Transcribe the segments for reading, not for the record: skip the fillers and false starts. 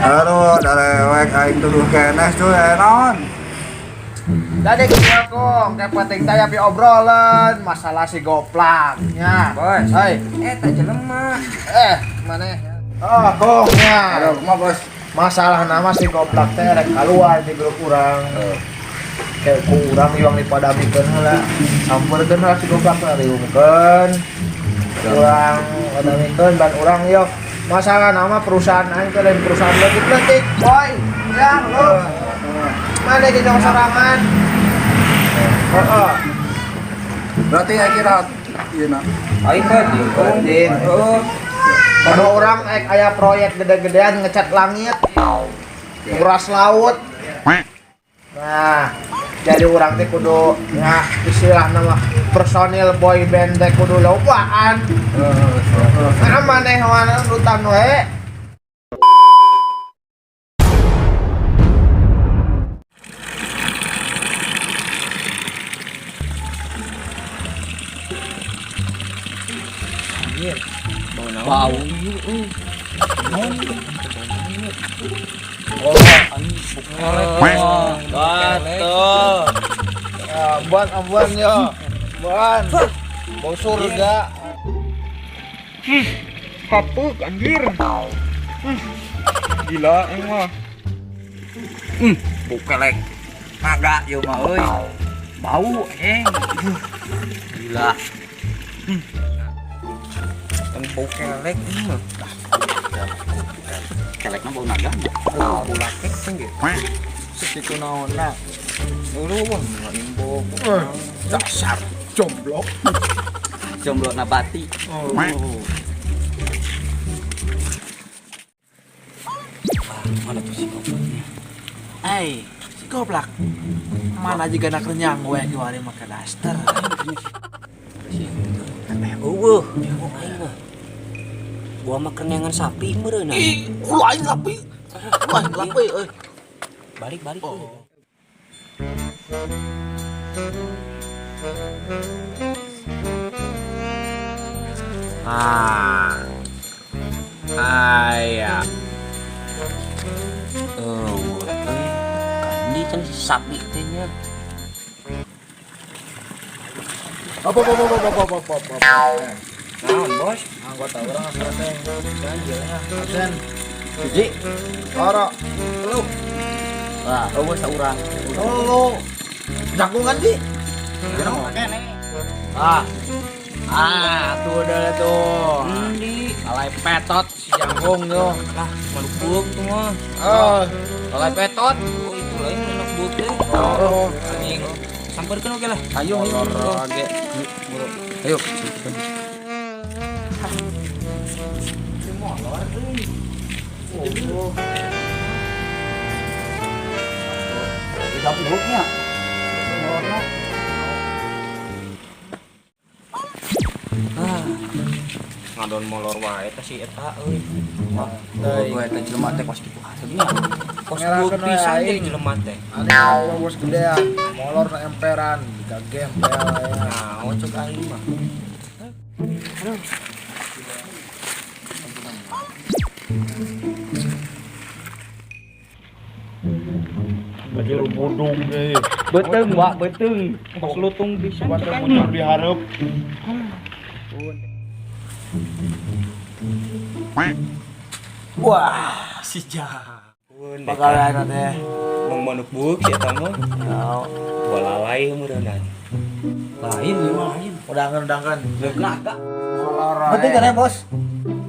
Aduh, darewek aing tuduh keneh cuy, aya naon? Jadi kieu kong, kayak penting teh pi obrolan masalah si goplak nya. Bos. Hei, Eta jelema. eh, mana? Oh, kong nya. Aduh, kumaha bos? Masalah nama si goplak teh rek keluar di grup urang. Kayak ku urang yang dipadamikeun heula. Sampeurkeun heula si goplak teh riungkeun. Urang padamikeun ban urang yo. Masalah nama perusahaan aing teh lain perusahaan leutik-leutik, boy. Ya, lu. Mana ge jong sorangan? Heeh. Berarti aing kira ieu na. Aing penting. Penting. Heeh. Kalau orang ek aya proyek gede-gedean ngecat langit, nguras laut. Nah, jadi orang teh kudu ya istilah nama personil boy band teh kudu lobaan. Nah, maneh mana urutan we. Bau. Betul. Ambuan ambuan yo. Ambuan. Bau surga. Kapuk anjir. Gila aing mah. Bukelek. Naga ieu mah euy. Bau anjing. Gila. Yang bau kelek ini mah. Kelekna bau naga. Oh, bau latek kan gitu. Sekitu naonna. Dulu bang, imbo. Dasar jomblo. Jomblo nabati. Oh. Wah, mana tuh si gobloknya? Hey, si goblak. Mana juga nak renyang gue kiwari make daster. Eueuh, aing mah. Gua mah kerenyangan sapi meureunna. Ih, ulah aing sapi. Ulah aing sapi euy. Balik balik. Oh. Ah. Aya. Eueuh, euy. Kandi kan si sapi teh nya. Apa apa apa apa apa apa apa. Naon, Bos? Anggota orang asal teh. Ganjil ya. Absen. Hiji. Loro. Telu. Wah, eueuh saurang. Telu. Jagungan di. Ah. Ah, tuh udah tuh. Endi. Alay petot si jangkung tuh. Lah, manuk buuk tuh mah. Oh, alay petot. Oh, itu lain manuk buuk teh. Oh, anjing. Sampeurkeun oge lah. Ayo, ayo. Loro ge. Ayo. Oh. Tiga puluhnya. Ah. Ngadon molor wae teh si eta euy. Wah, gue eta jelema teh kos kitu aslinya. Kos Ngerakeun buuk pisan we jadi aing. jelema teh. Aneh, bos gedean. Molor na emperan, jika gempel ya. Nah, cek aing mah. Bajul budung euy. Beuteung, Wak, beuteung. Kos lutung pisan cek aing mah. dihareup. Wah, si jahat. Pagawean teh. Mong manuk buuk si eta mah. Bola lalai meureunna. Lain ieu mah lain. Udangan udangan. Naga. Molor. Penting kan ya, Bos?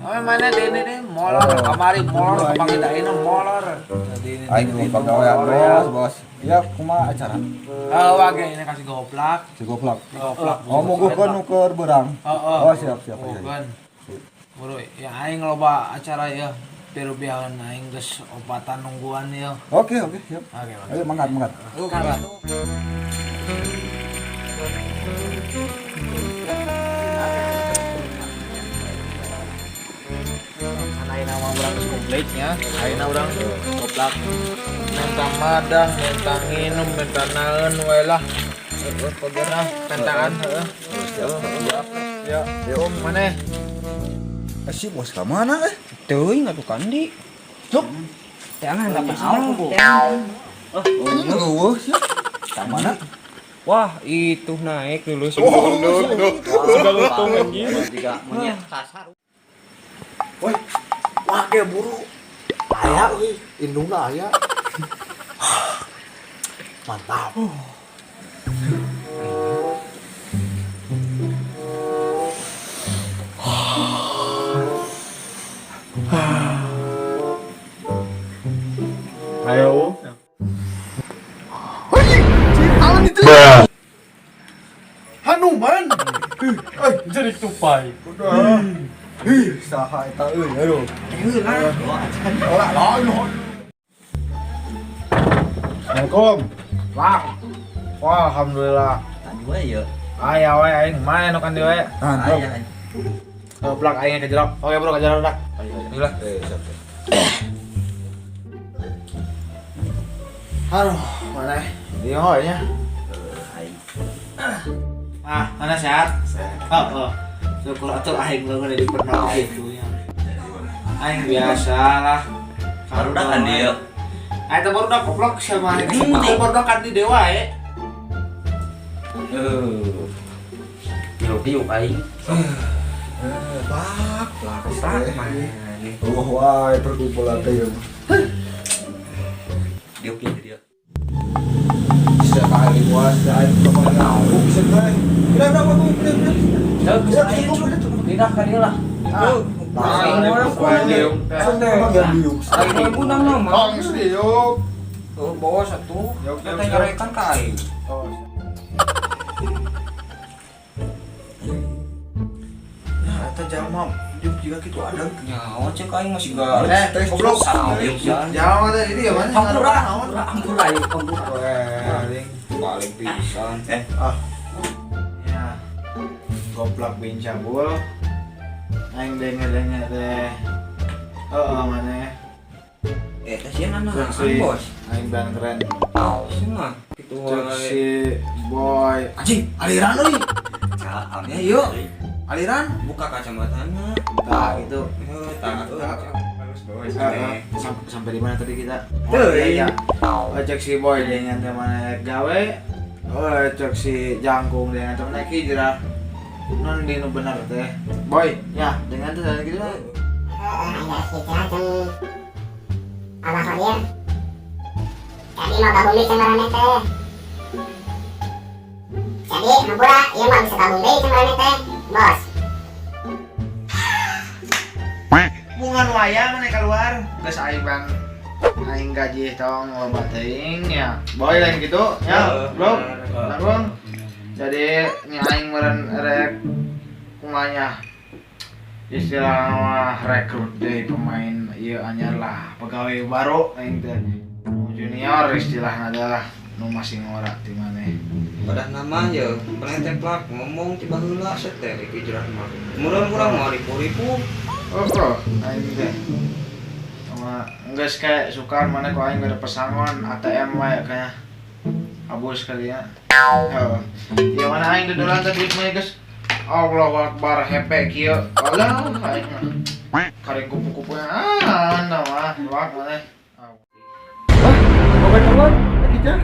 Oh, mana dene nih molor kamari molor kapanggih daina molor. Jadi ini Aing kudu pagawean bos, bos. Ya kumaha acara? Oh, wage ini kasih goplak. Si goplak. Goplak. Oh, muguhkeun nu keur beurang. Heeh. Oh, siap siap. Iya, iya. Muguhkeun. Bro, ya aing loba acara ya. Pirubiahan aing geus opatan nungguan ya. Oke, oke, siap. Oke, oke. Ayo mangkat, mangkat. Kan ayeuna mah urang geus komplitnya. Ayeuna urang goplak minta madah, minta nginum, minta naeun we lah. Heeh, pegera pentaan heeh. Siap. Ya, om maneh? Eh, si bos ka mana eh? Teuing atuh kandi. Cuk. Jangan apa sih. Anjing eueuh sih. Mana? Wah, itu naik dulu sebelum lutung anjing. Juga monyet kasar. Woi, wah kayak buru. Aya euy, indungna aya. Mantap. Ayo. Anjing, itu. Hanuman. Eh, jadi tupai. Udah. Ih, saha eta euy, aduh. Ora lain. Assalamualaikum. Wah. Wah, alhamdulillah. Tadi wae ya. Aya we aing main nu kan deui. Mantap. Aya. Plak aing ke jero. Oke, bro, ke jero dah. Ayolah. Eh, siap, siap. Aduh, mana? Dia nya. Aing. Ah, mana sehat? Sehat. Oh, oh. Syukur atuh aing leungeun di pernah gitu nya. Aing biasa lah. Baru dah kan dia. Aing teh baru dah goblok sama aing. Teh baru dah kan di dewa eh. Tiup aing. Bak, plak. Tak mana. Wah, wah, perkumpulan teh. Diuk dia. Sekali puas, aing tahu bisa teh. Kira berapa tuh? Tidak kan dia lah. Aing pun nama. Tong diuk. Oh, bawa satu. Kita nyarekan ka aing. Nah, eta jalma juga gitu ada. Nyawa cek aing masih gak. Eh, goblok. Jalma teh ini ya mana? Hampura, hampura, hampura, hampura. Weh, Paling pisan. Ah. Ya. Goblok bin cabul. Aing denge-denge teh. Heeh, mana? Eh, teh sieun anak Cek si bos. Aing band keren. Sieun mah kitu Cek wae. si boy. Anjing, aliran euy. Caam. Ya yuk, Aliran. buka kacamatana. Tah gitu. Heuh, tah. Bagus bos. Sampai di mana tadi kita? Tuh, iya. Oh, cek si boy dengan teman gawe. Oh, cek si jangkung dengan teman hijrah. Non di nu bener teh. Boy, ya dengan tuh gitu lah. Ada hijrah Allah Qadir. Jadi mau gabung deui sama maraneh teh. Jadi hampura ieu mah bisa gabung deui sama maraneh teh, bos. Bungan wayang mana keluar. Geus aing bang aing gaji tong loba teuing ya. Boy lain gitu ya, bro. Bro. Jadi nya aing meureun rek kumanya istilah mah rekrut deui pemain ieu anyar lah, pegawai baru aing teh. Junior istilahna adalah nu masih ngora ti maneh. Pada nama ya, pernah templak ngomong tiba heula set teh rek hijrah mah. Meureun urang mah ribu-ribu. Oh, aing teh. Sama geus kayak suka maneh ku aing ada pesangon ATM wae kayaknya. Abus kali ya. Heeh. Ya mana aing dodolan teh duit mah geus. Allahu Akbar hepe kieu. Alah aing mah. Kareng kupu-kupunya ah nah mah luak maneh. Bapak keluar, lagi teh.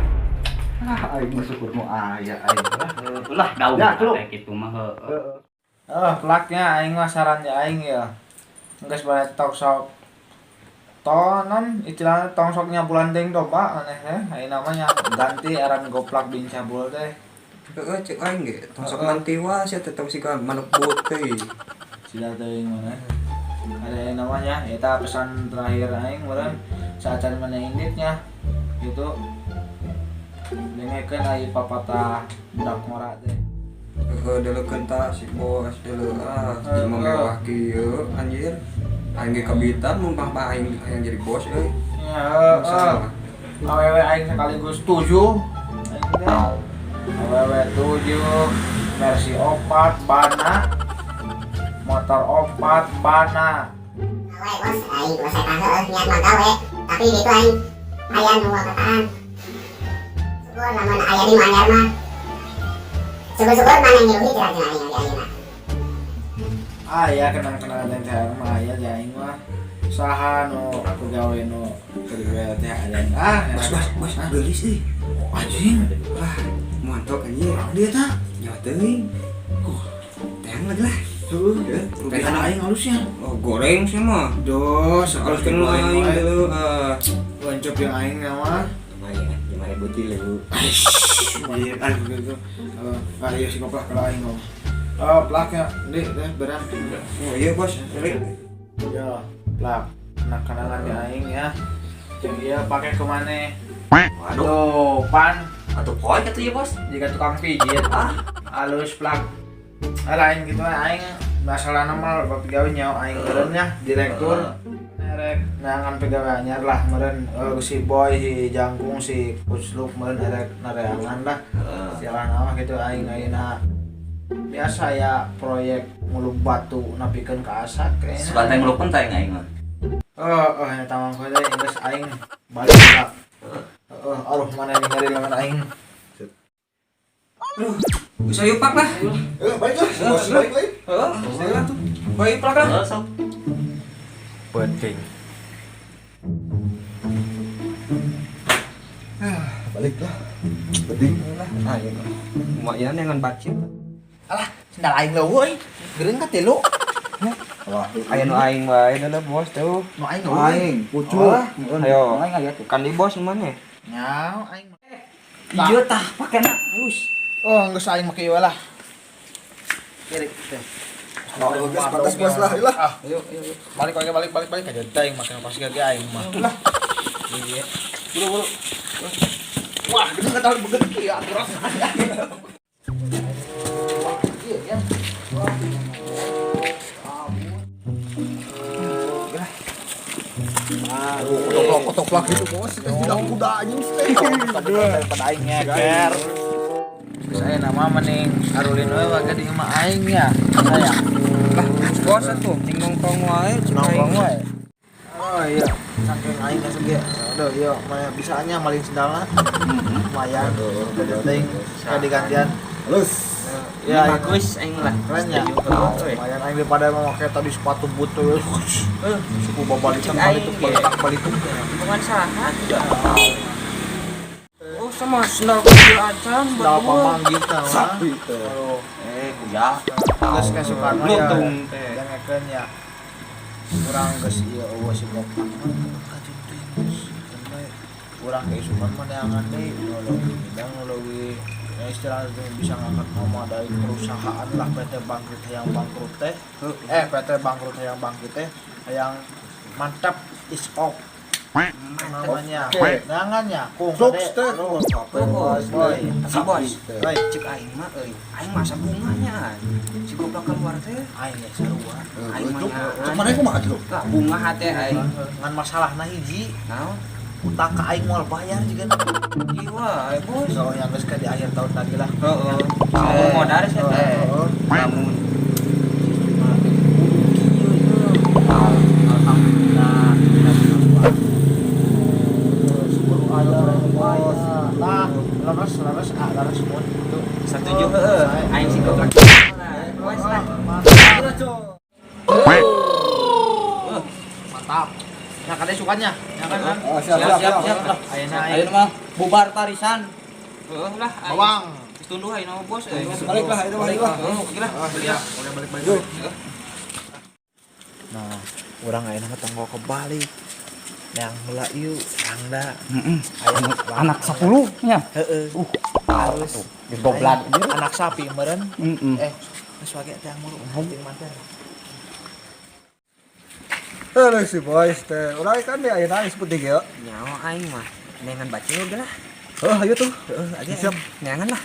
Ah, aing mah syukur nu aya aing lah. Ulah daun Ya, lu. kitu mah heuh. Eh, pelaknya aing mah saran ya aing ya. Geus bae tok sok tonon istilahnya tong sok nyabulan teuing domba aneh teh. Aing namanya ganti eran goplak bin cabul teh. Heeh, cek aing ge. Tong sok mantiwa sia teh tong siga manuk bote. Sila teuing mana. Ada yang namanya eta pesan terakhir aing meureun saacan mana inditnya gitu. Dengekeun ai papatah budak ngora teh. Heeh, deleukeun ta si bos deuleu ah, jelema mewah kieu anjir. Aing ge kabitan mun papa aing hayang jadi bos euy. Ya, heeh. Awewe aing sekaligus 7. Aing teh. Awewe 7, versi 4 bana. Motor 4 bana. Gawe bos, aing bos eta heueuh niat mah gawe, tapi di ditu aing aya nu kataan. Syukur lamun aya di anyar mah. Syukur-syukur maneh ngilu hijrah jeung aing di ayeuna. Ah ya kenang-kenangan yang THR mah aya di aing mah. Saha nu pegawai nu Kedua teh aya. Ah, Bos, bos, bos, geulis euy. Anjing. Wah, mantap anjir. Dia tah. Nyawa teuing. Teang lagi lah. Heeh. Rupiah aing halusnya. Oh, goreng sih mah. Dos, Halus kan aing dulu. Ah. Loncop yang aing mah. Lumayan, 5.000 tilu. Aish, lumayan aing gitu. Eh, ayo si koplak kalau aing ngomong. Oh, plaknya, deh, deh, beran. Oh iya, Bos. Sorry. Ya, plak. Nah, kenangan aing ya. Jeung ieu pake kemana? Waduh. Tuh, pan Atuh poe kitu ya, Bos. jika tukang pijit. Ah, Halus plak. Aing gitu aing masalahna mah bab gawe nyawa aing meureun nya direktur. Erek nangan pegawai anyar lah meureun si Boy, si Jangkung, si Kusluk meureun erek nareangan lah. Heeh. Jalan awah gitu aing ayeuna biasa ya proyek nguluk batu napikeun ka asak kayaknya. Sugan teh ngelukeun teh aing mah. Oh, oh, eta mah teh geus aing balik lah. Heeh, aduh mana ningali lawan aing. Aduh, bisa yuk pak lah. Eh, balik lah. Bos, balik lagi. Heeh, saya tuh. Baik plak lah. Heeh, sok. Penting. Balik lah. Penting. Lah, ayo. Lumayan dengan bacin. Alah, sendal aing leuweung euy. Geureun ka tilu. Wah, Aya nu aing wae deuleu bos tuh. Nu aing leuweung. aing, pucuk. Ayo. Aing aya tuh. Kan di bos mana? Nyaw aing. Ieu tah pakena halus. Oh, geus aing make ieu lah. Kiri teh. Oh, geus pantas bos lah, ilah. Ah, ayo ayo ayo. Balik balik balik balik balik aja teh aing make pas ge aing mah. Lah. Iya. Buru buru. Wah, gede kata beget kieu aturan. Wah, iya ya. Wah. Otoplak, otoplak gitu bos. Tidak kuda anjing teh. Daripada aing ngeker. Geus aya nama mending arulin we waga di imah aing ya. Sayang. Lah, bos atuh cing nongkrong wae, cing Nongkrong aing. wae. Oh iya, saking aing geus ge. Aduh, iya, mah bisanya maling sendalna. Lumayan. Gede teuing kayak digantian. Halus. Ya, Ini bagus aing lah. Keren ya. Setuju. Lumayan aing daripada mau pakai tadi sepatu boot tuh. Suku babalitan Cek aing, balituk ge. balitak balituk. Bukan saha. Oh, sama sendal kecil acan Sendal berdua. pamang gitu mah. Sapi teh. Aduh, Eh, kuya. geus kesukaan mah ya. Lutung teh. Dengekeun ya. Urang geus ieu eueuh si goplak mah kajun teuing. Urang keisukan mah neangan deui nu leuwih bidang nu leuwih ya istilahnya teh bisa ngangkat nama dari perusahaan lah PT bangkrut yang bangkrut teh. Eh PT bangkrut yang bangkit teh yang mantap is off namanya. Oke. Neangannya kung Sukses kade. teh. Bos, Bos, boy. Si bos. Oi, Cek aing mah euy. Aing masa bunganya. Si goblok keluar teh. Aing ge sarua. Aing mah Cek mana kumaha tuh? Lah bunga hate aing. Ngan masalahna hiji, Naon? utang ka aing moal bayar juga. Iya wae, bos. So, yang geus ke di akhir tahun lagi lah. Heeh. Mau modal sih teh. Heeh. Lamun Alhamdulillah. Syukur aya bos. Nah, leres leres ah leres mun gitu. setuju heeh. Aing si goblok. Bos lah. Mantap. Nah, katanya sukanya. Ya kan, kan? Oh, siap, siap, siap. siap lah. Ayeuna Ayeuna aing mah bubar tarisan. Heeh lah. aing. bawang. Geus tunduh aing mah bos euy. Balik lah, itu balik lah. Heeh, oke lah. Oh, Balik lah. Udah balik balik. Yuk. Nah, urang ayeuna mah tonggo kebalik. Yang heula ieu rangda. Anak 10 nya. Heeh. Harus Geus goblak. Anak sapi meureun. Heeh. Eh, geus wage teh mulu penting mah teh. Halo si boys teh. Urang kan di ayeuna geus penting ya. Nyawa aing mah. Neangan bacil ge lah. Heuh, ayo tuh. Heeh, aja. Siap. Neangan lah.